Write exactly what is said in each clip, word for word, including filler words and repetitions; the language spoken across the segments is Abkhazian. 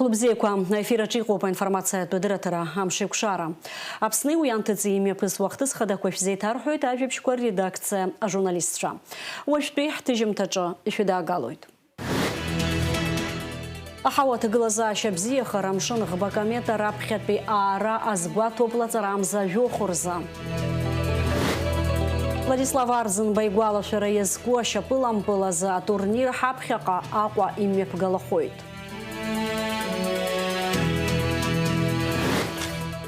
Лыбзиақәа, аефир аҿы иҟоуп аинформациатә адырраҭара Амшеикәшара. Аԥсни уи анҭыҵи имҩаԥысуа ахҭыс хадақәа шәзеиҭарҳәоит ажәабжьқәа рредакциа ажурналистцәа. Уажәтәи ҳҭыжьымҭаҿы ишәыдаагалоит. Аҳауа аҭагылазаашьа бзиахар, амшын ӷба кометаа раԥхьатәи аара азгәаҭоуп лаҵарамза жәохә рзы. Владислав Арӡынба игәалашәара иазку ашьапылампыл азы атурнир ҳаԥхьаҟа Аҟәа имҩаԥгалахоит.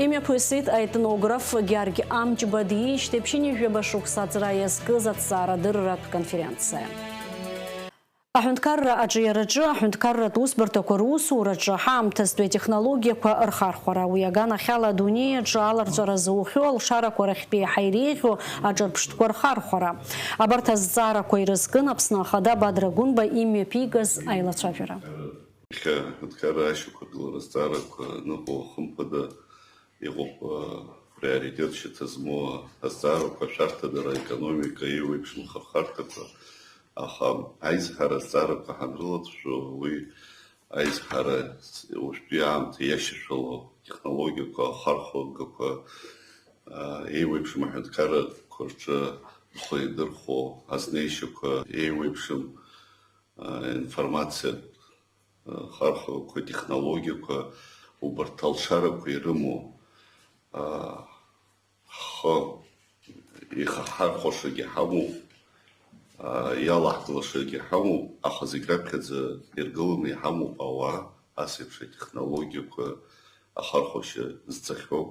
Имҩаԥысит аетнограф Гьаргь Амҷба диижьҭеи ԥшьынҩажәаба шықәса аҵра иазкыз аҭҵаарадырратә конференциа. Аҳәынҭқарра аҿиараҿы, аҳәынҭқарратә усбарҭақәа русураҿы ҳаамҭазтәи атехнологиақәа рхархәара, уи аганахьала адунеи аҿы аларҵәара зухьоу алшарақәа рахьтәи еиҳа иреиӷьу аҿырԥштәқәа рхархәара. Абарҭ азҵаарақәа ирызкын Аԥсны Ахада Бадра Гәынба имҩаԥигаз аилацәажәара. Иахьа аҳәынҭқарра ашьақәыргылара азҵаарақәа ныҟәо, хымԥада, иҟоуп, а, приоритет шьаҭа змоу азҵаарақәа, ашәарҭадара, аекономика, еиуеиԥшым ахырхарҭақәа, аха аизҳара азҵаарақәа ҳанрылацәажәо, уи аизҳара уажәтәи аамҭа иашьашәало, технологиақәа, ахархәагақәа, а, еиуеиԥшым аҳәынҭқаррақәа рҿы рхы идырхәо азнеишьақәа, еиуеиԥшым, а, информациатә, а, хархәагақәа, технологиақәа, убарҭ алшарақәа ирымоу, а, ҳхы ихаҳархәашагьы ҳамоуп, а, иалаҳгылашагьы ҳамоуп, аха зегь раԥхьаӡа иргыланы иҳамоуп ауаа, ас еиԥш атехнологиақәа ахархәашьа зҵахьоу,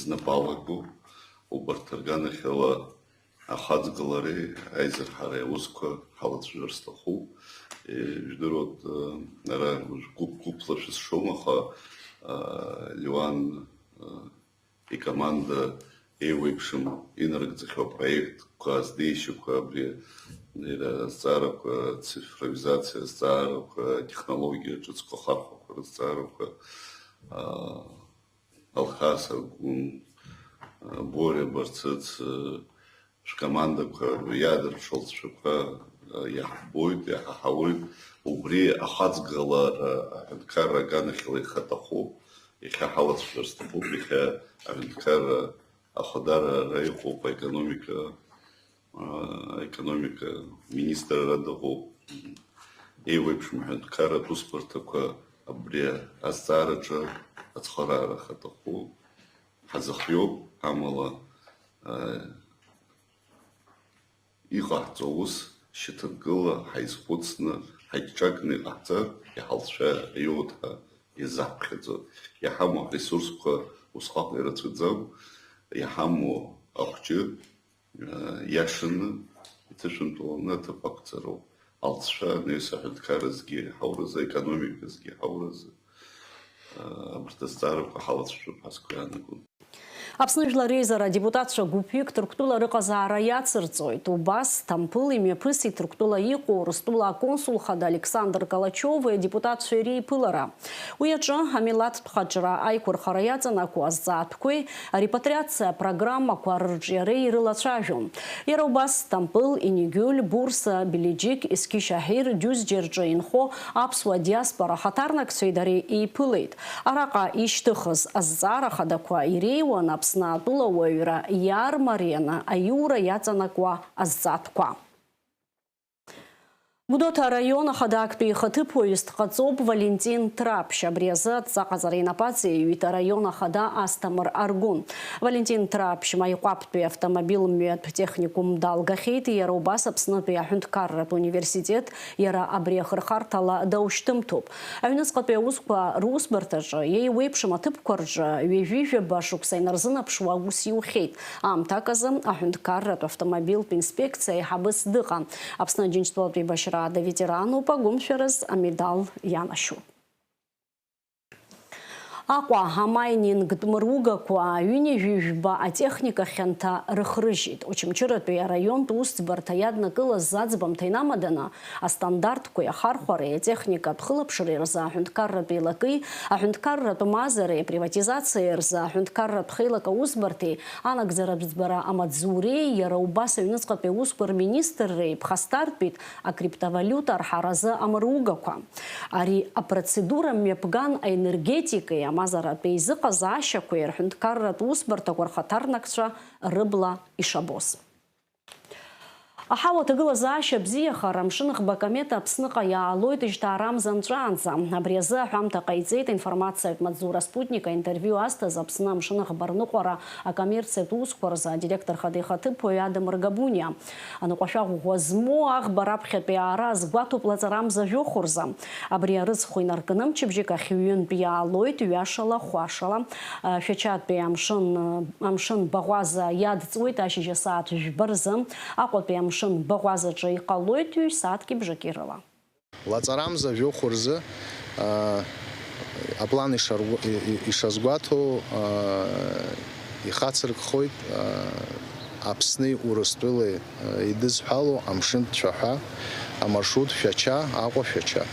знапалаго, убарҭ рганахьала ахаҵгылареи аизырҳареи аусқәа ҳалацәажәар сҭахуп. Е, жәдыруеит, э, ара уажә гәыԥ-гәыԥла шәызшом, аха, а, Леуан, а, икоманда еиуеиԥшым инарыгӡахьоу апроектқәа азнеишьақәа, абри иара азҵаарақәа, цифровизациа азҵаарақәа, атехнологиа ҿыцқәа ахархәақәа рызҵаарақәа, а, Алхас Аргәын, Бориа Барцыц, шәкомандақәа, иаадырԥшуа алҵшәақәа иаҳбоит, иаҳаҳауеит. Убри ахаҵгылара аҳәынҭқарра аганахьала ихаҭахуп, иахьа ҳалацәажәар сҭахуп, иахьа аҳәынҭқарра ахадара ара иҟоуп, аекономика, аекономика министр ара дыҟоуп. Еиуеиԥшым аҳәынҭқарратә усбарҭақәа абри азҵаараҿы ацхыраара ахаҭаху ҳазыхиоуп, амала, а, иҟаҳҵо аус шьаҭанкыла ҳаизхәыцны, ҳаиҿакны иҟаҳҵар, иҳалҵшәа иоуеит ҳәа иазаҳԥхьаӡо. Иҳамоу ҳресурсқәа усҟак ирацәаӡам, иҳамоу ахәҷы, а, иашаны, иҭышәынтәаланы аҭыԥ ақәҵароуп. Алҵшәа анаҩс аҳәынҭқарразгьы ҳауразы, аекономиказгьы ҳауразы, а, абарҭ азҵаарақәа ҳалацәажәап ҳәа сгәы иаанагон. Аԥсны Жәлар Реизара адепутатцәа гәыԥҩык Ҭырқәтәыла рыҟазаара иацырҵоит. Убас Ҭампыл имҩаԥысит Ҭырқәтәыла иҟоу Урыстәыла аконсул хада Александр Калачёви адепутатцәа иреиԥылара. Уи аҿы амилаҭтә хаҿра аиқәырхара иаҵанакуа азҵаатәқәеи арепатриациа программақәа рырҿиареи ирылацәажәон. Иара убас Ҭампыл, Инигәль, Бурса, Билиџьик, Есқьишаҳир, Џьузџьа рҿы инхо аԥсуа диаспора ахаҭарнакцәеи дареи еиԥылеит. Араҟа ишьҭыхыз азҵаара хадақәа иреиуан Аԥсны атәылауаҩра иаармарианы аиура иаҵанакуа азҵаатәқәа. Гәдоуҭа араион ахада актәи ихаҭыԥуаҩыс дҟаҵоуп Валентин Ҭраԥшь. Абри азы адҵаҟаҵара инапаҵаиҩит араион ахада Асҭамыр Аргәын. Валентин Ҭраԥшь Маиҟәаԥтәи автомобиль мҩатә техникум далгахьеит, иара убас Аԥснытәи аҳәынҭқарратә университет иара абри ахырхарҭала даушьҭымҭоуп. Аҩныҵҟатәи аусқәа русбарҭаҿы еиуеиԥшым аҭыԥқәа рҿы ҩажәи жәаба шықәса инарзынаԥшуа аус иухьеит. Аамҭак азы аҳәынҭқарратә автомобильтә инспекциа аиҳабыс дыҟан. Аԥсны Аџьынџьтәылатә еибашьраада ветерануп, агәымшәараз амедал ианашьоуп. Аҟәа амайнингтә мыругақәа ҩынҩажәи жәба атехника хьанҭа рыхрыжьит. Очамчыратәи араионтә усӡбарҭа иаднакылаз аӡбамҭа инамаданы, астандартқәеи ахархәареи атехникатә хылаԥшреи рзы аҳәынҭқарратә еилакеи аҳәынҭқарратә мазареи априватизациеи рзы аҳәынҭқарратә хеилак аусбарҭеи анагӡаратә ӡбара амаҵзуреи иара убас аҩныҵҟатәи аусқәа рминистрреи ԥхасҭартәит акриптовалиута арҳаразы амыругақәа. Ари апроцедура мҩаԥган аенергетикеи амазаратә еизыҟазаашьақәеи рҳәынҭқарратә усбарҭақәа рхаҭарнакцәа рыбла ишабоз. Аҳауа аҭагылазаашьа абзиахара амшын ӷба акомета Аԥсныҟа иаалоит жьҭаарамза нҵәаанӡа. Абри азы аҳәамҭа ҟаиҵеит информациатә маҵзура Спутник аинтервиу азҭаз Аԥсны амшын ӷба рныҟәара акоммерциатә усқәа рзы адиректор хада ихаҭыԥуаҩ Адамыр Габуниа. Аныҟәашәа ӷәӷәа змоу аӷба раԥхьатәи аара азгәаҭоуп лаҵарамза жәохә рзы. Абри арыцхә инаркны мчыбжьык ахь ҩынтә иаалоит, ҩашала, хәашала. Шәачатәи амшын, амшын баӷәаза иадҵуеит ашьыжь асааҭ жәба рзы. Аҟәатәи амшын баӷәазаҿы иҟалоит ҩ-сааҭки бжаки рыла. Лаҵарамза жәохә рзы, аа, аплан ишаргәа-, и-, и-, ишазгәаҭоу, аа, ихацыркхоит, аа, Аԥсни Урыстәылеи, аа, идызҳәало амшын цәаҳәа, амаршрут Шәача, Аҟәа, Шәача.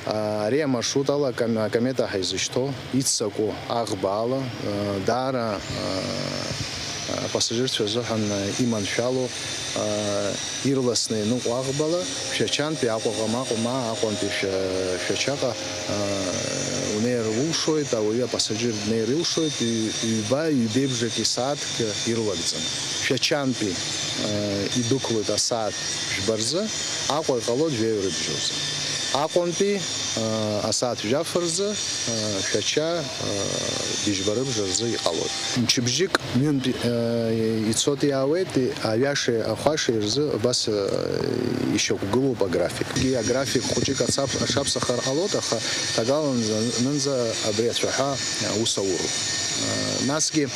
Аа, ари амаршрут ала акам-, акомета ҳаизышьҭоу, иццакуа аӷба ала, аа, даара, аа, апассажирцәа рзыҳәан иманшәалоу, аа, ирласны ианыҟоу аӷбала, Шәачантәи Аҟәаҟа, ма Аҟәа, ма Аҟәантәи Шәа-, Шәачаҟа, аа, унеир улшоит, ауаҩы апассажир днеир илшоит, ҩ-, ҩба, ҩбеи бжаки сааҭк ирылагӡаны. Шәачантәи, аа, идәықәлоит асааҭ жәба рзы, Аҟәа иҟалоит жәаҩа рыбжьоз. Аҟәантәи, аа, асааҭ жәаф рзы, аа, Шәача, аа, быжьба рыбжа рзы иҟалоит. Мчыбжьык Ҩынтә, э, ицоит, иаауеит, аҩашеи ахәашеи рзы абас, э, ишьақәгылоуп аграфик. Аграфик хәыҷык ацап-, аҽаԥсахыр ҟалоит, аха ҭагаланӡа, нынӡа абри ацәаҳәа аус ауроуп. Э, насгьы,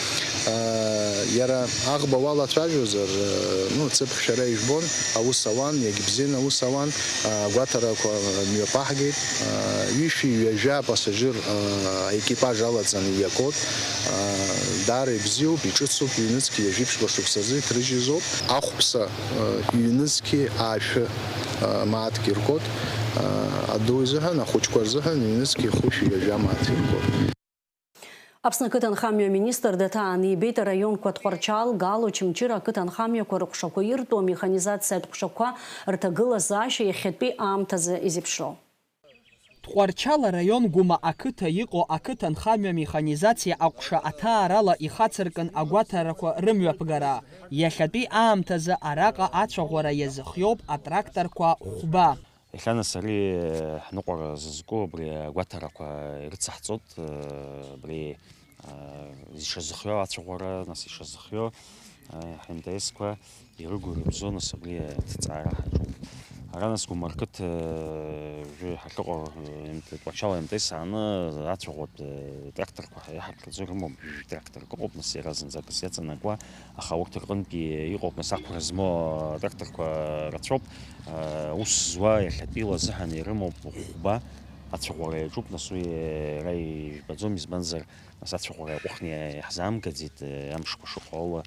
э, иара аӷба уалацәажәозар, э, ну, ҵыԥх шәара ижәбон, аус ауан, иагьбзианы аус ауан, э, агәаҭарақәа мҩаԥаҳгеит, э, ҩышәи ҩажәа пассажир, э, аекипаж алаҵаны иагоит. Даара ибзиоуп, иҿыцуп, ҩнызқь ҩажәи ԥшьба шықәсазы иҭрыжьызоуп. Ахәԥса, ҩнызқьи аашәы мааҭк иргоит. Аду изыҳәан, ахәыҷқәа рзыҳәан ҩнызқьи хәышәи ҩажәа мааҭ иргоит. Аԥсны ақыҭанхамҩа аминистр даҭааны ибеит араионқәа Тҟәарчал, Гал, Очамчыра ақыҭанхамҩақәа рыҟәшақәа иртәу амеханизациатә ҟәшақәа рҭагылазаашьа иахьатәи аамҭазы изеиԥшроу. Тҟәарчал араион Гәыма ақыҭа иҟоу ақыҭанхамҩа амеханизациа аҟәша аҭаарала ихацыркын агәаҭарақәа рымҩаԥгара. Иахьатәи аамҭазы араҟа ацәаӷәара иазыхиоуп атракторқәа хәба. Иахьа нас ари ҳныҟәара зызку абри агәаҭарақәа ирыцаҳҵоит, абри ишазыхиоу ацәаӷәара, нас ишазыхиоу, ҳМТС-қәа ирыгу-ирыбзоу, нас абри аҭҵаара ҳаҿуп. Ара, нас, Гәымарқыҭ, э, жәаҩа ҳахьыҟоу, э, МТ-, Тҟәарчал МТС ааны ацәаӷәатә, э, тракторқәа иаҳарԥхьаӡо ирымоуп, жәаҩа тракторк ыҟоуп, нас, иара зынӡак ас иаҵанакуа, аха урҭ рҟынтәи иҟоуп, нас, ақәра змоу атракторқәа рацәоуп, э, аус зуа иахьатәиала азыҳәан ирымоуп хәба, ацәаӷәара иаҿуп, нас, уи иара ижәбаӡом, избанзар, нас ацәаӷәара иаҟәыхны иаҳзаамгаӡеит, э, амшқәа шыҟоу ала,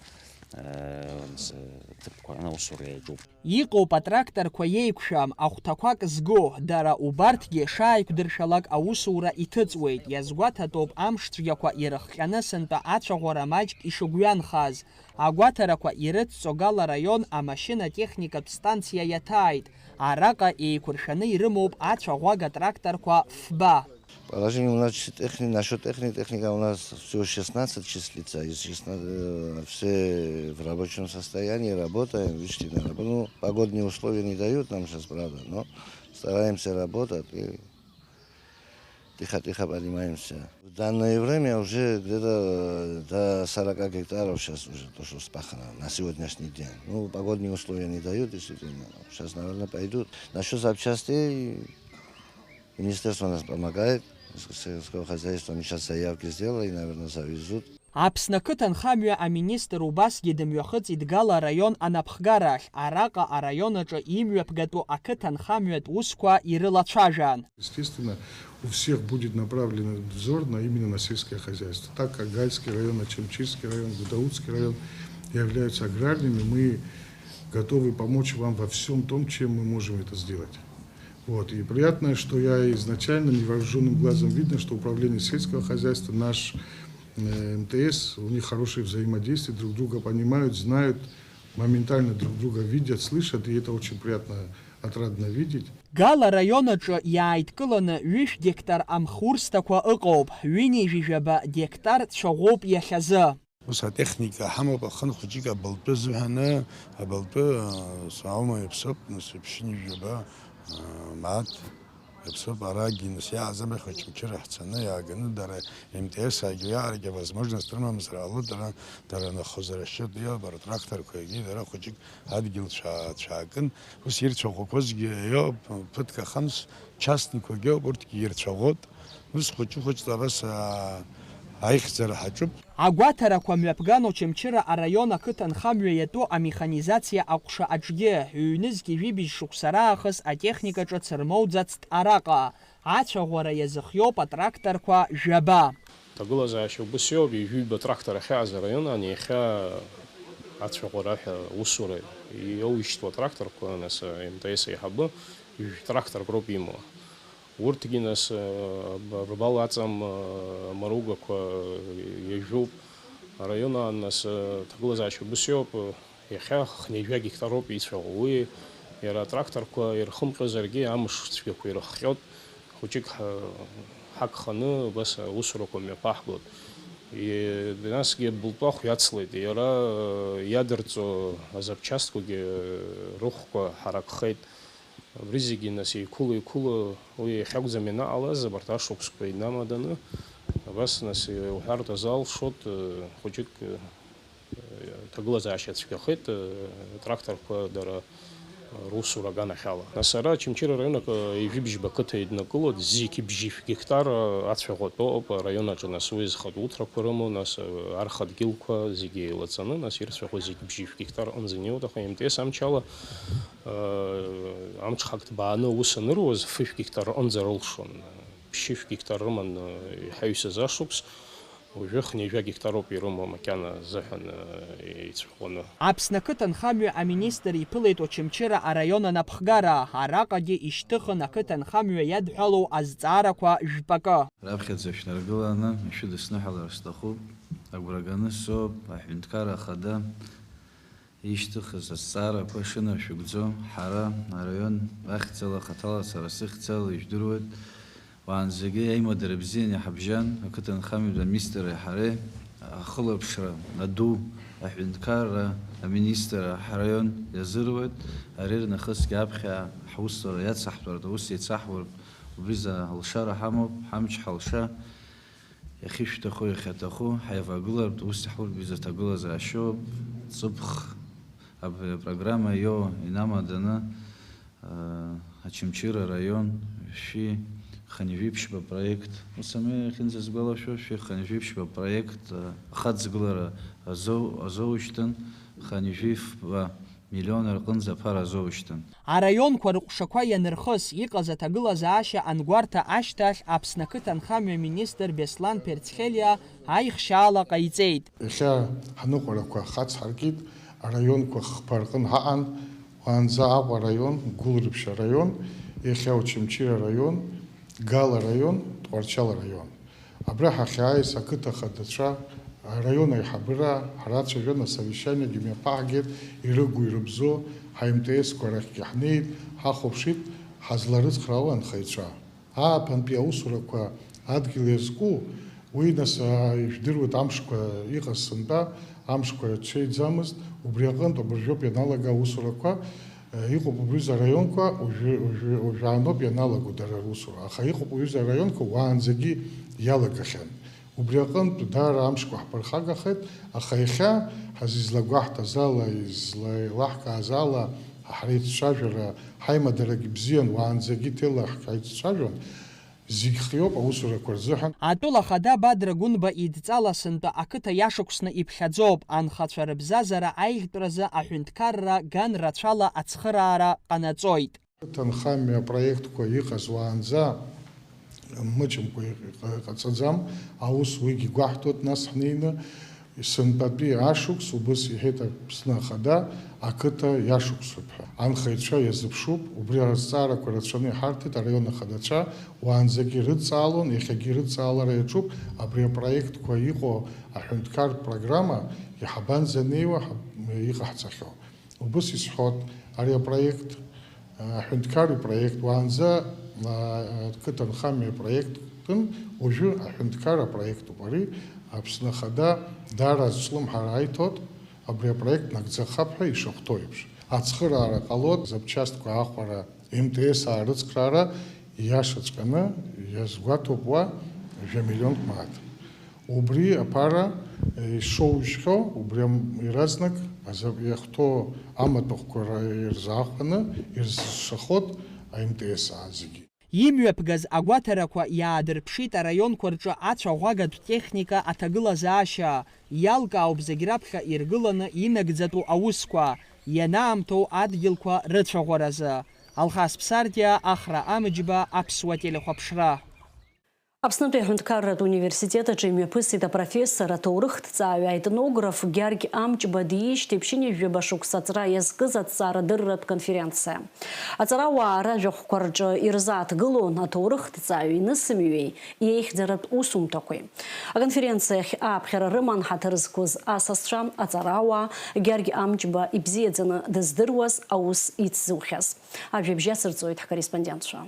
э, нас, э, ҭыԥқәа раны аусура иаҿуп. Иҟоуп атракторқәа иеиқәшәам, ахәҭақәак зго, дара убарҭгьы шааиқәдыршәалак аусура иҭыҵуеит, иазгәаҭатәуп амшцәгьақәа ирыхҟьаны сынтәа ацәаӷәара маҷк ишыгәҩанхаз. Агәаҭарақәа ирыцҵо Гал араион амашьына-техникатә станциа иаҭааит, араҟа еиқәыршәаны ирымоуп ацәаӷәага тракторқәа фба. Положение у нас чи-, техни-, насчёт техни-, техника у нас всего шестнадцать числится, из шестнадцати, э, все в рабочем состоянии, работаем, вышли на работу. Ну, погодные условия не дают нам сейчас, правда, но стараемся работать и тихо-тихо поднимаемся. В данное время уже где-то, э, до сорока гектаров сейчас уже то, что спахано на сегодняшний день. Ну, погодные условия не дают, действительно. Сейчас, наверное, пойдут. Насчёт запчастей, Министерство нас помогает, с-, сельского хозяйства. Мы сейчас заявки сделали, наверное, завезут. Аԥсны ақыҭанхамҩа аминистр убасгьы дымҩахыҵит Гала араион анапхгарахь, араҟа араион аҿы имҩаԥгатәу ақыҭанхамҩатә усқәа ирылацәажәан. Естественно, у всех будет направлен взор на, именно на сельское хозяйство. Так как Гальский район, Очамчирский район, Гудаутский район являются аграрными, мы готовы помочь вам во всем том, чем мы можем это сделать. Вот. И приятно, что я изначально невооружённым глазом видно, что управление сельского хозяйства, наш, э, М Т С, у них хорошее взаимодействие, друг друга понимают, знают, моментально друг друга видят, слышат, и это очень приятно, отрадно видеть. Гала араион аҿы иааидкыланы ҩышә гектар амхурсҭақәа ыҟоуп, ҩынҩажәи жәаба гектар цәаӷәоуп иахьазы. Ус атехника ҳамоуп, ахын хәыҷык абылтәы азыҳәаны, абылтәы, э, аума иаԥсоуп, нас, ԥшьынҩажәи жәаба, э, мааҭ иаԥсоуп, арагьы, нас, иааӡамахь Очамчыра ҳцаны, иааганы, дара М Т С-аагьы иааргьы авозможность рымамзар ала, дара, дара нахозар ашьы, иабар, тракторқәа, егьи дара хәыҷык адгьыл цәаа-, цәаакын, ус ирцәаӷәақәозгьы иоуп, ԥыҭк ахамс, частникқәагьы ауп, урҭгьы ирцәаӷәот. Ус хәыҷы-хәыҷла абас, аа, аихьӡара ҳаҿуп. Агәаҭарақәа мҩаԥган Очамчыра араион ақыҭанхамҩа иатәу амеханизациа аҟәша аҿгьы, ҩнызқьи жәибжь шықәса раахыс атехника ҿыц рмоуӡацт араҟа. Ацәаӷәара иазыхиоуп атракторқәа жәаба. Аҭагылазаашьа убыс иоуп, ҩажәиба трактор ахьааз араион ан иахьа ацәаӷәара ҳәа усура иоуишьҭуа атракторқәа, нас, М Т С аиҳабы ҩажәи тракторк роуп имоу. Урҭгьы, нас, э, рбал аҵам, э, амаругақәа иажәуп. Араион аан, нас, э, аҭагылазаашьа убыс иоуп, э, иахьа хынҩажәа гектароуп ицәаӷәо. Уи иара атракторқәа ирхымҟьозаргьы амш цәгьақәа ирыхҟьоит. Хәыҷык ҳа-, ҳагханы убас аусурақәа мҩаԥаҳгоит. И-, насгьы абылтәахә иацлеит. Иара, э, иадырҵо азапчастқәагьы, э, рыхәқәа ҳаракхеит. Абри зегьы, нас, еиқәыла-еиқәыла, уи иахьакәӡам ианаҟалаз, абарҭ ашықәсқәа инамаданы, абас, нас, уҳәартә азалшоит, э, хәыҷык, э, ҭагылазаашьа цәгьахеит, э, тракторқәа дара, э, русура аганахьала. Нас ара Очамчыра араион аҿы ҩажәи бжьба қыҭа еиднакылоит, зегьы бжьышә гектар, э, ацәаӷәатәоуп араион аҿы, нас, уи зхатә уҭрақәа рымоу, нас, э, архадгьылқәа зегьы еилаҵаны, нас, ирцәаӷәо зегьы бжьышә гектар аҟынӡа инеиуеит, аха М Т С амчала, Амҽхак ҭбааны аус аныруаз, фышә гектар рҟынӡа рылшон. Ԥшьышә гектар рыман, иҳаҩсыз ашықәс, уажәы хынҩажәа гектароуп ирымоу макьана азыҳәан, еицәаӷәаны. Аԥсны ақыҭанхамҩа аминистр иԥылеит Очамчыра араион анапхгара, араҟагьы ишьҭыхын ақыҭанхамҩа иадҳәалоу азҵаарақәа жәпакы. Раԥхьаӡа шәнаргыланы ишәыдысныҳәалар сҭахуп, агәра ганы соуп, аҳәынҭқарра ахада ишьҭыхыз азҵаарақәа шынаршәыгӡо, ҳара, араион ахьӡала, хаҭала, сара сыхьӡала ижәдыруеит, уаанӡагьы аимадара бзианы иҳабжьан, ақыҭанхамҩатә аминистри ҳареи, ахылаԥшра аду, аҳәынҭқарра аминистрра ҳараион иазыруеит, ари рнахысгьы аԥхьа ҳусура иацаҳтәартә аус еицаҳуартә убризы алшара ҳамоуп, ҳамч ҳалша. Иахьышәҭаху, иахьаҭаху, ҳаивагылартә ус иаҳурбиз аҭагылазаашьоуп. Ҵыԥх аб-, апрограмма иоу инамаданы, э, Очамчыра араион шәи хынҩажәи ԥшьба проект, ус ами иахьынӡазгәалашәо, шәи хынҩажәи ԥшьба проект, э, ахаҵгылара азоу-, азоушьҭын, хынҩажәи фба миллион рҟынӡа аԥара азоушьҭын. Араионқәа рыҟәшақәа ианырхыс иҟаз аҭагылазаашьа ангәарҭа ашьҭахь, Аԥсны ақыҭанхамҩа министр Беслан Перцхелиа аихшьаала ҟаиҵеит. Иахьа ҳныҟәарақәа хацҳаркит, араионқәа хԥа рҟын ҳаҟан, уаанӡа Аҟәа араион, Гәылрыԥшь араион, иахьа Очамчыра араион, Гала араион, Тҟәарчал араион. Абра ҳахьааиз ақыҭа хадацәа, араион аиҳабыра, ҳрацәажәан, асовещаниагьы мҩаԥаҳгеит, ирыгу-ирыбзо, ҳа-М Т С-қәа рахьгьы ҳнеит, ҳахәаԥшит, ҳазларыцхраауа анхаҩцәа. Ааԥынтәи аусурақәа адгьыл иазку, уи, нас, аа, ижәдыруеит, амшқәа иҟаз сынтәа, амшқәа ҽеиӡамызт, убри аҟынтә абыржәоуп ианалага аусурақәа. Иҟоуп убри араионқәа, уажәы, уажәы, уажәааноуп ианалаго дара русура, аха иҟоуп уаҩыза араионқәа уаанӡагьы иалагахьан. Убри аҟынтә даара амшқәа ҳԥырхагахеит, аха иахьа ҳазизлагәаҳҭаз ала, излаилаҳкааз ала, ҳреицәажәара, ҳаимадарагь бзиан, уаанӡагьы ҭелаҳ ҳаицәажәон. Зегь хиоуп аусурақәа рзыҳәан. Атәыла ахада Бадра Гәынба идҵала сынтәа ақыҭа иашықәсны иԥхьаӡоуп, анхацәа рыбзазара аиӷьтәразы аҳәынҭқарра ган рацәала ацхыраара ҟанаҵоит. Ҭанхамҩа апроектқәа иҟаз уаанӡа мыҷымкәа иҟ-, иҟ-, иҟаҵаӡам, аус уигь игәаҳҭоит, нас ҳнеины Сынтәатәи ашықәс убыс иҳәеит Аԥсны Ахада ақыҭа иашықәсуп ҳәа. Анхаҩцәа иазыԥшуп, убри азҵаарақәа рацәаны иҳарҭеит араион ахадацәа, уаанӡагьы ирыдҵаалон, иахьагьы ирыдҵаалара иаҿуп, абри апроектқәа иҟоу аҳәынҭқарратә программа иҳабанӡанеиуа ҳа-, иҟаҳҵахьоу. Убыс исҳәоит, ари апроект, аҳәынҭқарратә проект, уаанӡа ақыҭанхамҩа апроектын, уажәы аҳәынҭқарра апроектуп. Ари Аԥсны Ахада даара азҿлымҳара аиҭоит, абри апроект нагӡахап ҳәа ишахәҭоу еиԥш. Ацхыраара ҟалоит, запчастьқәа аахәара, МТС аарыцхраара, иашаҵәҟьаны иазгәаҭоуп уа жәа миллионк мааҭ. Убри аԥара, ишоужьхьоу, убри ам-, иаразнак азап-, иахәҭоу амаҭәахәқәа ра-, ирзаахәаны ирзышахоит АМТС-аа зегьы. Имҩаԥгаз агәаҭарақәа иаадырԥшит араионқәа рҿы ацәаӷәагатә техника аҭагылазаашьа, иалкаауп зегь раԥхьа иргыланы инагӡатәу аусқәа, ианаамҭоу адгьылқәа рыцәаӷәаразы. Алхас Ԥсардиа, Ахра Амыџьба, Аԥсуа телехәаԥшра. Аԥснытәи аҳәынҭқарратә университет аҿы имҩаԥысит апрофессор, аҭоурыхҭҵааҩ, аетнограф Гьаргь Амҷба диижьҭеи ԥшьынҩажәаба шықәса аҵра иазкыз аҭҵаарадырратә конференциа. Аҵарауаа ражәахәқәа рҿы ирзааҭгылон аҭоурыхҭҵааҩ инысымҩеи иеихьӡаратә усумҭақәеи. Аконференциа ахь ааԥхьара рыман ҳаҭыр зқәыз асасцәа, аҵарауаа, Гьаргь Амҷба ибзиаӡаны дыздыруаз аус ицзыухьаз. Ажәабжь ацырҵоит ҳкорреспондентцәа.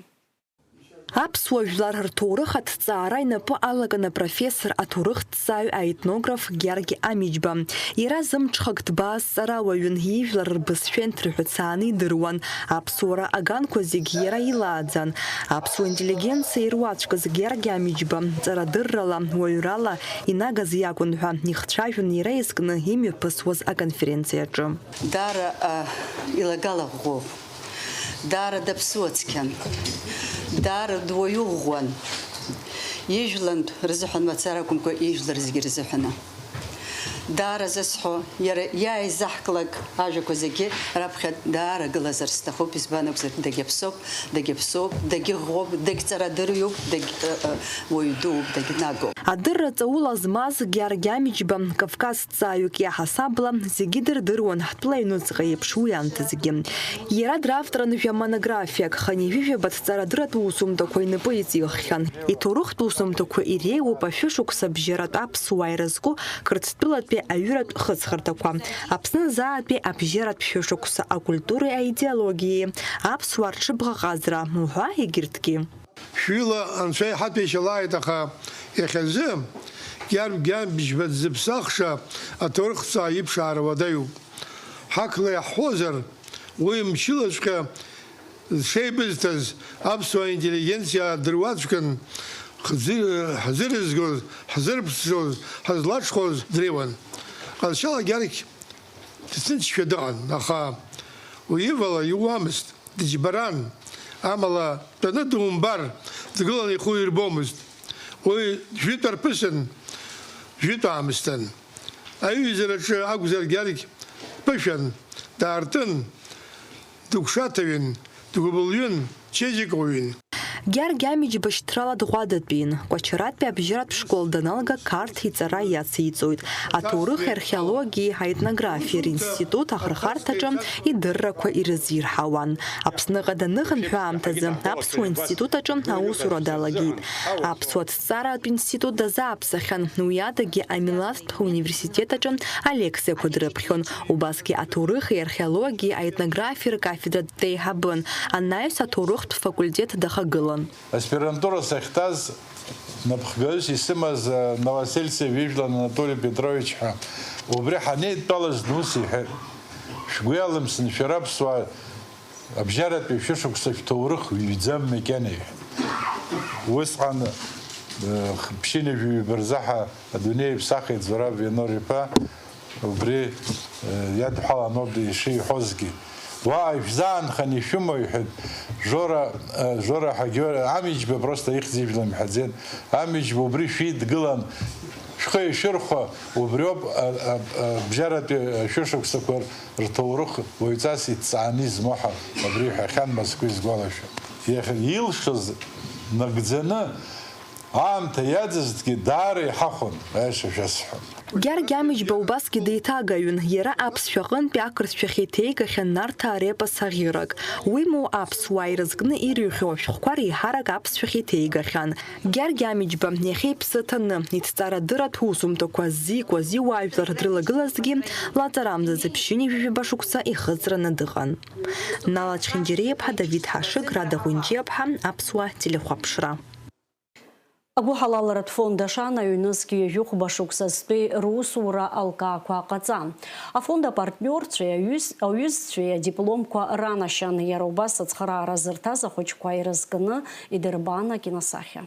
Аԥсуа жәлар рҭоурых аҭҵаара инапы алакын апрофессор, аҭоурыхҭҵааҩ, аетнограф Гьаргь Амиџьба. Иара зымҽхак дбааз ҵарауаҩын, ижәлар рбызшәа инҭырҳәцааны идыруан. Аԥсуара аганқәа зегь иара илааӡан. Аԥсуа интеллигенциа ируаӡәкыз Гьаргь Амиџьба ҵарадыррала, уаҩрала инагаз иакәын ҳәа ихцәажәон иара изкны имҩаԥысуаз аконференциаҿы. Даара, а, илагала ӷәӷәоуп. Даара даԥсуа цқьан. Даара дуаҩы ӷәӷәан. Ижәлантә рзыҳәан мацара акәымкәа, ижәлар зегьы рзыҳәаны. Даара зысҳәо, иара иааизаҳклак ажәақәа зегьы раԥхьа даара гылазар сҭахуп, избан акәзар, дагьаԥсоуп, дагьаԥсоуп, дагьыӷәӷәоуп, дагьҵарадырҩуп, дагь-, ы, ы, уаҩ дууп, дагьнагоуп. Адырра ҵаула змаз Гьаргь Амиџьба, Кавказ ҭҵааҩык иаҳасабала, зегьы дырдыруан ҳтәыла аҩнуҵҟа еиԥш уи анҭыҵгьы. Иара дравторын жәа монографиак, хынҩажәижәаба ҭҵаарадырратә усумҭақәа инапы иҵиххьан. Иҭоурыхтә усумҭақәа иреиуоуп ашәышықәса абжьаратә аԥсуаа ирызку Қырҭтәылатәи аҩыратә хыҵхырҭақәа, Аԥсны азаатәи абжьаратә шәышықәса акультуреи аидеологиеи, аԥсуаа рҽыбӷаҟазара уҳәа егьырҭгьы. Шәҩыла Анцәа иҳаҭәеишьалааит, аха иахьазы Гьаргь Амиџьба дзыԥсахша аҭоурыхҭҵааҩ иԥшаара уадаҩуп. Ҳақла иаҳҳәозар, уи мчылаҵәҟьа зҽеибызҭаз аԥсуа интеллигенциа дыруаӡәкын, хзы-, ҳзырызгоз, ҳзырԥшӡоз, ҳазлаҽхәоз дреиуан. Ҟазшьала Гьаргь дҭынчшәа дыҟан, аха уи ивала иууамызт. Дыџьбаран, амала, дтәаны думбар, дгыланы ихәы ирбомызт. Уи жәытә арԥысын, жәытә аамысҭан. Аиҩызараҿы акәзар, Гьаргь ԥышәан, даартын, дыгәшаҭаҩын, дгәыбылҩын, чеиџьыкауаҩын. Гьаргь Амиџьба шьҭрала дӷәадатәин. Кәачаратәи абжьаратә школ даналга, Қарҭ иҵара иациҵоит. Аҭоурых, археологиеи аетнографиеи ринститут ахырхарҭаҿы идыррақәа ирызирҳауан. Аԥсныҟа даныхынҳәы аамҭазы Аԥсуа институт аҿы аусура далагеит. Аԥсуа ҭҵааратә институт дазааԥсахьан, уи адагьы амилаҭтә университет аҿы алекциақәа дрыԥхьон. Убасгьы аҭоурыхи археологиеи аетнографиеи ркафедра деиҳабын, анаҩс аҭоурыхтә факультет дахагылан. Аспирантура сахьҭаз, напхгаҩыс исымаз, а, Новосельцев Ижәлан Анатоли Петрович ҳәа, убри ҳанеидтәалаз, ус иҳәеит, шәгәы иалымсын, шәара аԥсуаа абжьаратәи шәышықәса шәҭоурых ҩӡам макьана, иҳәеит. Усҟан, э, ԥшьынҩажәи ҩба рзаҳа адунеи иԥсахит Зураб Венор-иԥа, убри, э, иадҳәалан ауп ишиҳәозгьы. Уаа, ишәзаанхан ишәымоу, иҳәеит Жора, э, Жора ҳәа Георги, Амиџьба просто ихьӡ ижәла имҳәаӡеит. Амиџьба убри шәидгылан, шәхы ишәырхәа, убриоуп, а, а, а, бжьаратәи ашәышықәсақәа рҭоурых уаҩҵас иҭҵааны измоу ҳәа абри иҳәахьан, мызкы изгәалашәо. Иахьа илшоз нагӡаны аамҭа иаӡызҭгьы даара иҳахәон, аиаша шәасҳәап. Гьаргь Амиџьба убасгьы деиҭагаҩын. Иара аԥсшәа аҟынтәи ақырҭшәахь иҭеигахьан Нарҭаа репос аӷьырак. Уимоу, аԥсуаа ирызкны ирыҩхьоу ашәҟәқәа реиҳарак аԥсшәахь иҭеигахьан. Гьаргь Амиџьба иахьа иԥсы ҭаны, иҭҵаарадырратә усумҭақәа ззикуаз иуаажәлар дрылагылазҭгьы, лаҵарамзазы ԥшьынҩажәи жәаба шықәса ихыҵраны дыҟан. Нала Чхинџьариаԥҳа, Давид Ҳашыг, Рада Ҟәинџьиаԥҳа, Аԥсуа телехәаԥшра. Агәыҳалалратә фонд Ашана ҩнызқь ҩажәихәба шықәсазтәи русура алкаақәа ҟаҵан. Афонд апартниорцәеи аҩыз-, аҩызцәеи адипломқәа ранашьан, иара убас ацхыраара зырҭаз ахәыҷқәа ирызкны идырбан акиносахьа.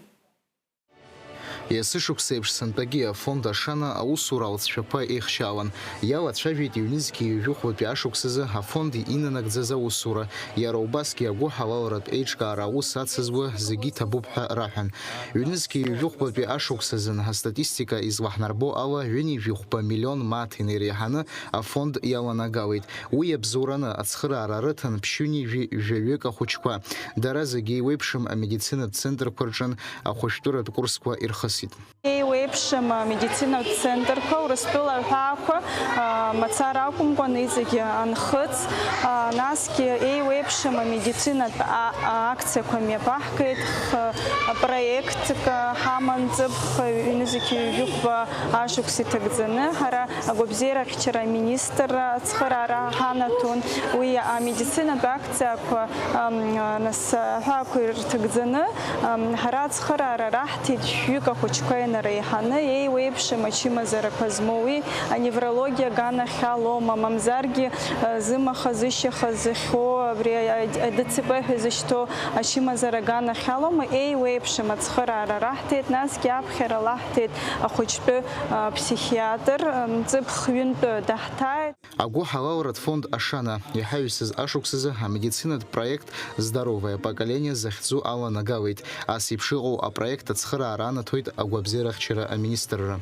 Есышықәса еиԥш сынтәагьы афонд Ашана аусура алҵшәақәа еихшьаауан. Иалацәажәеит ҩнызқьи ҩажәихәбатәи ашықәсазы афонд инанагӡаз аусура, иара убасгьы агәыҳалалратә еиҿкаара аус ацызуа зегьы иҭабуп ҳәа раҳәан. Ҩнызқьи ҩажәихәбатәи ашықәсазын астатистика излаҳнарбо ала, ҩынҩажәихәба миллион мааҭ инеиреиҳаны афонд иаланагалеит. Уи иабзоураны ацхыраара рыҭан ԥшьынҩажәи жәаҩык ахәыҷқәа. Дара зегьы еиуеиԥшым амедицинатә центрқәа рҿын ахәышәтәыратә курсқәа ирхысит. Еиуеиԥшым амедицинатә центрқәа, Урыстәыла аҳәаақәа, а, мацара акәымкәан, иҵегьы анхыҵ, а, насгьы еиуеиԥшым амедицинатә а-, акциақәа мҩаԥаҳгеит, х-, проектк ҳаман, ҵыԥх ҩнызқьи ҩажәихәба ашықәс иҭагӡаны, ҳара агәабзиарахьчара аминистрра ацхыраара ҳанаҭон. Уи амедицинатә акциақәа, ам, нас, аҳәаақәа ирҭагӡаны, ам, ҳара ацхыраара раҳҭеит, шәҩык ахәыҷқәа инареиҳаны, еиуеиԥшым ачымазарақәа змоу, уи аневрологиа аганахьалоума, мамзаргьы, а, зымаха, зышьаха зыхьу, абри а-, а-, ДЦП ҳәа изышьҭоу ачымазара аганахьалоума, еиуеиԥшым ацхыраара раҳҭеит, насгьы аԥхьара лаҳҭеит ахәыҷтәы, а, ԥсихиатр, ам, ҵыԥх ҩынтә даҳҭааит. Агәыҳалалратә фонд Ашана иҳаҩсыз ашықәсазы амедицинатә проект «Здоровое поколение» захьӡу аланагалеит. Ас еиԥш иҟоу апроект ацхыраара анаҭоит агәабзиарахьчара аминистрра.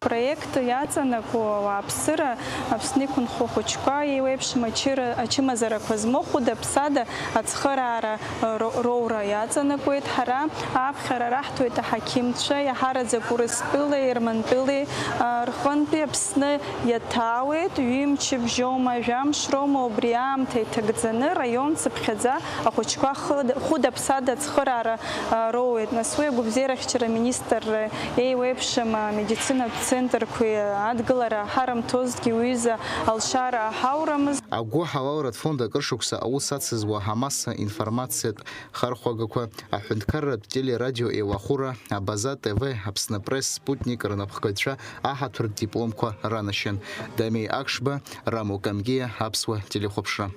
Апроект иаҵанакуа ауааԥсыра, Аԥсны иқәынхо ахәыҷқәа, еиуеиԥшым ачыра-, ачымазарақәа змоу хәыда-ԥсада ацхыраара ро-, роура иаҵанакуеит. Ҳара аԥхьара раҳҭоит аҳақьымцәа, иаҳараӡак Урыстәылеи Ермантәылеи, а, рҟынтәи Аԥсны иаҭаауеит, ҩымчыбжьоума, жәамш роума, убри аамҭа иҭагӡаны раион цыԥхьаӡа ахәыҷқәа хыда-, хәыда-ԥсада ацхыраара, а, роуеит. Нас уи агәабзиарахьчара аминистрра еиуеиԥшым амедицинатә центрқәеи адгылара ҳарымҭозҭгьы уҩыза алшара ҳаурамызт. Агәыҳалалратә фонд акыр шықәса аус ацызуа амасса информациатә хархәагақәа, аҳәынҭқарратә телерадио еилахәыра, Абаза Т В, Аԥсны Пресс, Спутник рнапхгаҩцәа аҳаҭыртә дипломқәа ранашьан. Дамеи Акшба, Рамо Камгиа, Аԥсуа телехәаԥшра.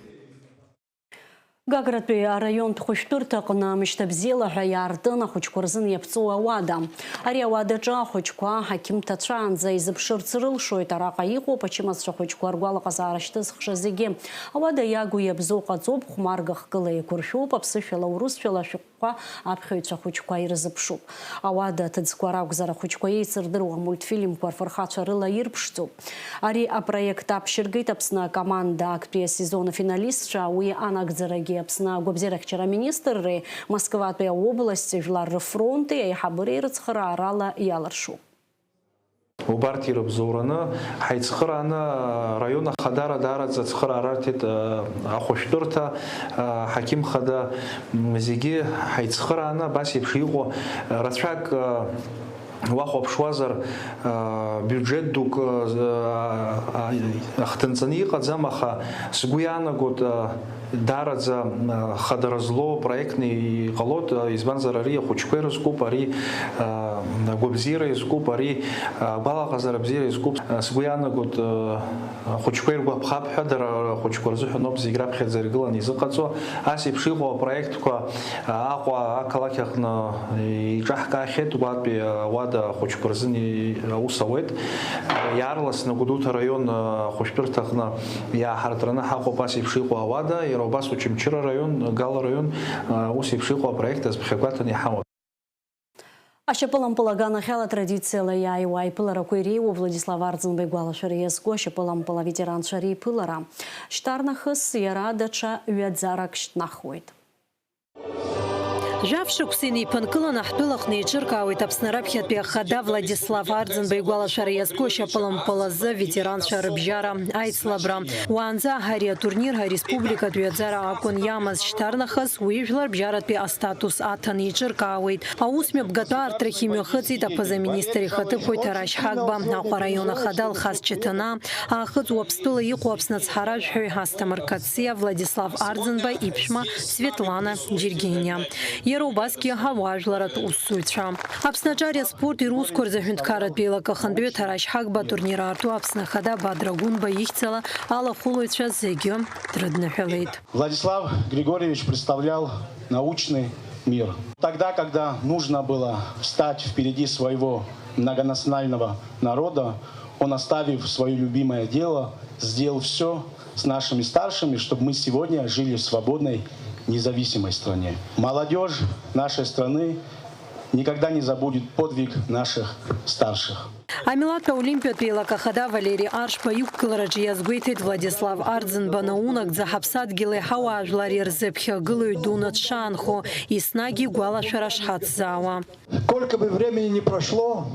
Гагратәи араионтә хәышәтәырҭаҟны амышьҭабзиала ҳәа иаартын ахәыҷқәа рзын иаԥҵоу ауада. Ари ауадаҿы ахәыҷқәа аҳақьым ҭацәаанӡа изыԥшырц рылшоит. Араҟа иҟоуп ачымазцәа хәыҷқәа ргәалаҟазаара шьҭызхша зегьы. Ауада иагу иабзоу ҟаҵоуп, хәмарга хкыла еиқәыршәоуп, аԥсышәала урысшәала ашәҟәқәа аԥхьаҩцәа хәыҷқәа ирзыԥшуп. Ауада аҭыӡқәа ракәзар, ахәыҷқәа еицырдыруа амультфильмқәа рфырхацәа рыла ирԥшӡоуп. Ари апроект аԥшьыргеит Аԥсны акоманда актәи асезон афиналистцәа, уи анагӡарагьы Аԥсны агәабзиарахьчара аминистрреи Москватәи аобласть жәлар рыфронти аиҳабыреи рыцхыраарала иалыршуп. Убарҭ ирыбзоураны ҳаицхырааны, араион ахадара даараӡа ацхыраара арҭеит, ахәышәтәырҭа, аҳақьым хада, м, зегьы ҳаицхырааны абас еиԥш иҟоу рацәак, уахәаԥшуазар, а, биуџьет дук, а, а, ахҭынҵаны иҟаӡам, аха сгәы иаанагоит, а, даараӡа, а, хадара злоу проектны иҟалоит, а, избанзар, ари ахәыҷқәа ирызкуп, ари, а, Агәабзиара иазкуп ари, агәалаҟазара бзиара иазкуп. Сгәы иаанагоит, ахәыҷқәа иргәаԥхап ҳәа, дара рхәыҷқәа рзыҳәаноуп зегь раԥхьаӡа иргыланы изыҟаҵо. Ас еиԥш иҟоу апроектқәа Аҟәа ақалақь аҟны иҿаҳкаахьеит, уатәи ауада ахәыҷқәа рзын и-, аус ауеит. Иаарласны Гәдоуҭа араион ахәышәтәырҭаҟны иааҳартраны ҳаҟоуп ас еиԥш иҟоу ауада, иара убас Очамчыра араион, Гала араион, ус еиԥш иҟоу апроект азԥхьагәаҭаны иҳауан. Ашьапылампыл аганахьала традициала иааиуа аиԥыларақәа иреиуоу Владислав Арӡынба игәалашәара иазку ашьапылампыл аветеранцәа реиԥылара. Шьҭарнахыс иара даҽа ҩаӡарак шьҭнахуеит. Жәаф шықәса инеиԥынкыланы ҳтәылаҟны еиҿыркаауеит Аԥсны раԥхьатәи ахада Владислав Арӡынба игәалашәара иазку ашьапылампыл азы аветеранцәа рыбжьара аицлабра. Уаанӡа ари атурнир ареспубликатә ҩаӡара акәын иамаз, шьҭарнахыс уи жәларбжьаратәи астатус аҭаны еиҿыркаауеит. Аус мҩаԥгатәы аартрахь имҩахыҵит аԥыза-министр ихаҭыԥуаҩ Ҭарашь Ҳагба, Аҟәа араион ахада Алхас Чаҭанаа, Аахыҵ Уаԥстәыла иҟоу Аԥсны ацҳаражәҳәаҩ Асҭамыр Қациа, Владислав Арӡынба иԥшәма Светлана Џьергениа. Иара убасгьы ауаажәларатә усзуҩцәа. Аԥсны аҿари аспорти русқәа рзы аҳәынҭқарратә еилак ахантәаҩы Ҭарашь Ҳагба атурнир аарту Аԥсны ахада Бадра Гәынба ихьӡала алахәылаҩцәа зегьы дрыдныҳәалеит. Владислав Григорьевич представлял научный мир. Тогда, когда нужно было встать впереди своего многонационального народа, он, оставив своё любимое дело, сделал всё с нашими старшими, чтобы мы сегодня жили в свободной, независимой стране. Молодёжь нашей страны никогда не забудет подвиг наших старших. Амилаҭ аолимпиатә еилак ахада Валери Аршба иқәгылараҿы иазгәеиҭеит Владислав Арӡынба наунагӡа ҳаԥсадгьыли ҳауаажәлари рзы ԥхьагылаҩ дуны дшаанхо, еснагь игәалашәара шҳацзаауа. Сколько бы времени ни прошло,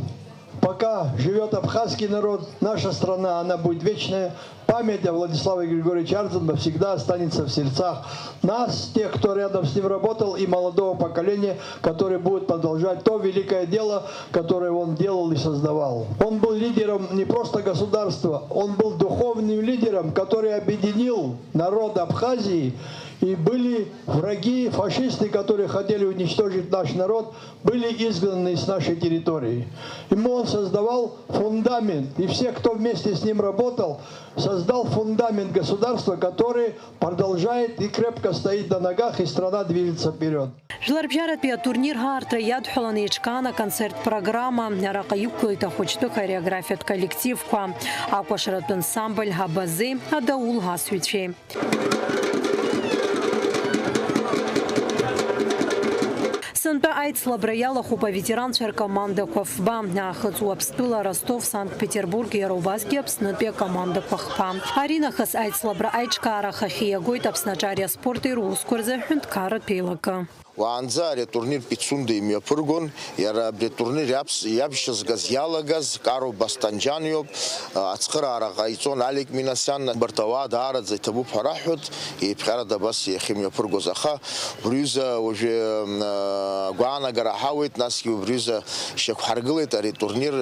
пока живёт абхазский народ, наша страна, она будет вечная. Память о Владиславе Григорьевиче Ардзинба всегда останется в сердцах нас, тех, кто рядом с ним работал, и молодого поколения, которое будет продолжать то великое дело, которое он делал и создавал. Он был лидером не просто государства, он был духовным лидером, который объединил народ Абхазии, и были враги, фашисты, которые хотели уничтожить наш народ, были изгнаны с нашей территории. Ему он создавал фундамент, и все, кто вместе с ним работал, создал фундамент государства, который продолжает и крепко стоит на ногах, и страна движется вперёд. Жәларбжьаратәи атурнир аартра иадҳәаланы еиҿкаан аконцерттә программа. Араҟа иқәгылеит ахәыҷтәы хореографиатә коллективқәа, акәашаратә ансамбль Абазеи, Адаул асыҩцәеи. Сынтәа аицлабра иалахәуп аветеранцәа ркомандақәа фба, Аахыҵ Уаԥстәыла, Ростов, Санкт-Петербург, иара убасгьы Аԥснытәи акомандақәа хԥа. Аринахыс аицлабра аиҿкаара ахахьы иагоит Аԥсны аҿари аспорти русқәа рзы аҳәынҭқарратә еилакы. Уаанӡа ари атурнир Пицунда имҩаԥыргон, иара абри атурнир иаԥс-, иаԥшьызгаз, иалагаз Каро Бастанџьан иоуп. Ацхыраара ҟаиҵон Алик Минасиан. Убарҭ ауаа даараӡа иҭабуп ҳәа раҳҳәоит, еиԥҟьарада абас иахьымҩаԥыргоз. Аха убри аҩыза уажәы, м, агәаанагара ҳауеит, насгьы убри аҩыза шьақәҳаргылеит ари атурнир,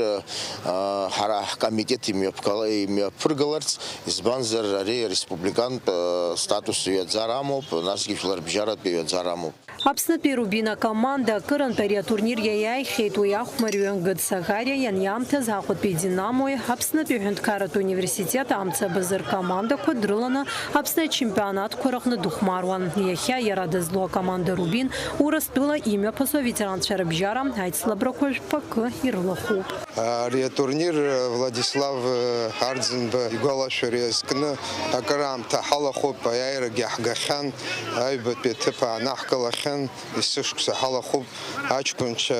а, ҳара ҳкомитет имҩаԥгала-, имҩаԥыргаларц, избанзар ари республикантә, а, статус ҩаӡара амоуп, насгьы жәларбжьаратәи ҩаӡара амоуп. Аԥснытәи Рубин акоманда акырынтә ари атурнир иаиааихьеит, уи ахәмарҩы Гыд Саӷариа ианиаамҭаз Аҟәатәи Динамои Аԥснытәи аҳәынҭқарратә университет амцабз ркомандақәа дрыланы Аԥсны ачемпионатқәа рыҟны дыхәмаруан. Иахьа иара дызлоу акоманда Рубин Урыстәыла имҩаԥысуа аветеранцәа рыбжьара аицлабрақәа жәпакы ирылахәуп. Ари атурнир Владислав Арӡынба игәалашәара иазкны акыраамҭа ҳалахәуп, аиааирагьы ҳгахьан, аҩбатәи аҭыԥ аанаҳкылахьан, есышықәса ҳалахәуп. Аҷкәынцәа,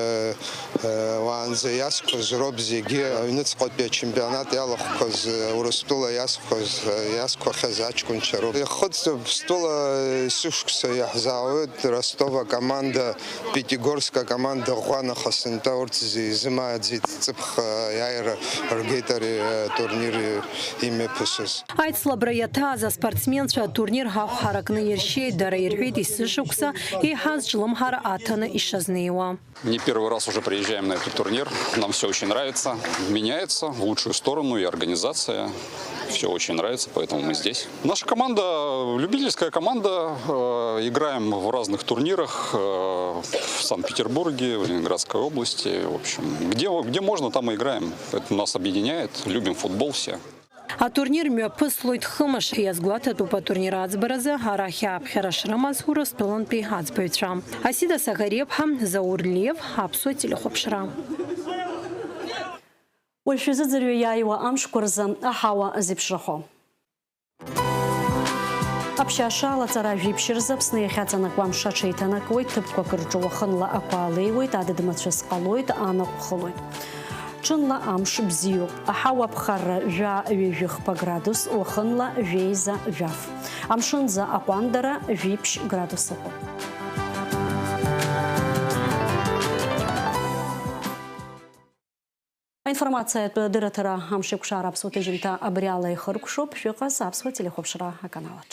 э, уаанӡа иазқәаз роуп зегьы, аҩныҵҟатәи ачемпионат иалахәқәаз, э, Урыстәыла иазқәаз, э, иазқәахьаз аҷкәынцәа роуп. Ихыҵ-, Урыстәыла есышықәса иаҳзаауеит Ростов акоманда, Пятигорск акоманда ӷәӷәа, аха сынтәа урҭ зи-, изымааӡеит, ҵыԥх, э, аиааира ргеит ари, э, турнир имҩаԥысыз. Аицлабра иаҭааз аспортсменцәа атурнир ахә ҳаракны иршьеит, дара ирҳәеит, есышықәса Ҳазҿлымҳара аҭаны ишазнеиуа. Не первый раз уже приезжаем на этот турнир. Нам все очень нравится. Меняется в лучшую сторону и организация. Все очень нравится, поэтому мы здесь. Наша команда, любительская команда. Э, играем в разных турнирах. Э, в Санкт-Петербурге, в Ленинградской области. В общем, где, где можно, там и играем. Это нас объединяет. Любим футбол все. Атурнир мҩаԥыслоит хымш, иазгәаҭатәуп атурнир аӡбаразы арахь ааԥхьара шрымаз Урыстәылантәи аӡбаҩцәа. Асида Саӷариаԥҳа, Заур Лев, Аԥсуа телехәаԥшра. Уажә шәазыӡырҩы иааиуа амшқәа рзы аҳауа зеиԥшрахо. Аԥшьашала аҵара жәиԥшь рзы Аԥсны иахьаҵанакуа амш аҽеиҭанакуеит, ҭыԥқәак рҿы уахынла ақәа алеиуеит, адыд-мацәыс ҟалоит, анаҟә хылоит. Ҽынла амш бзиоуп, аҳауа аԥхарра жәа-ҩажәихԥа градус, уахынла жәеиза-жәаф. Амшынӡы аҟәандара жәиԥшь градус ыҟоуп. Аинформациатә дырраҭара амшеиқәшара аԥсуа ҭыжьымҭа абри ала ихыркәшоуп. Шәыҟаз аԥсуа телехәаԥшра аканалаҿ.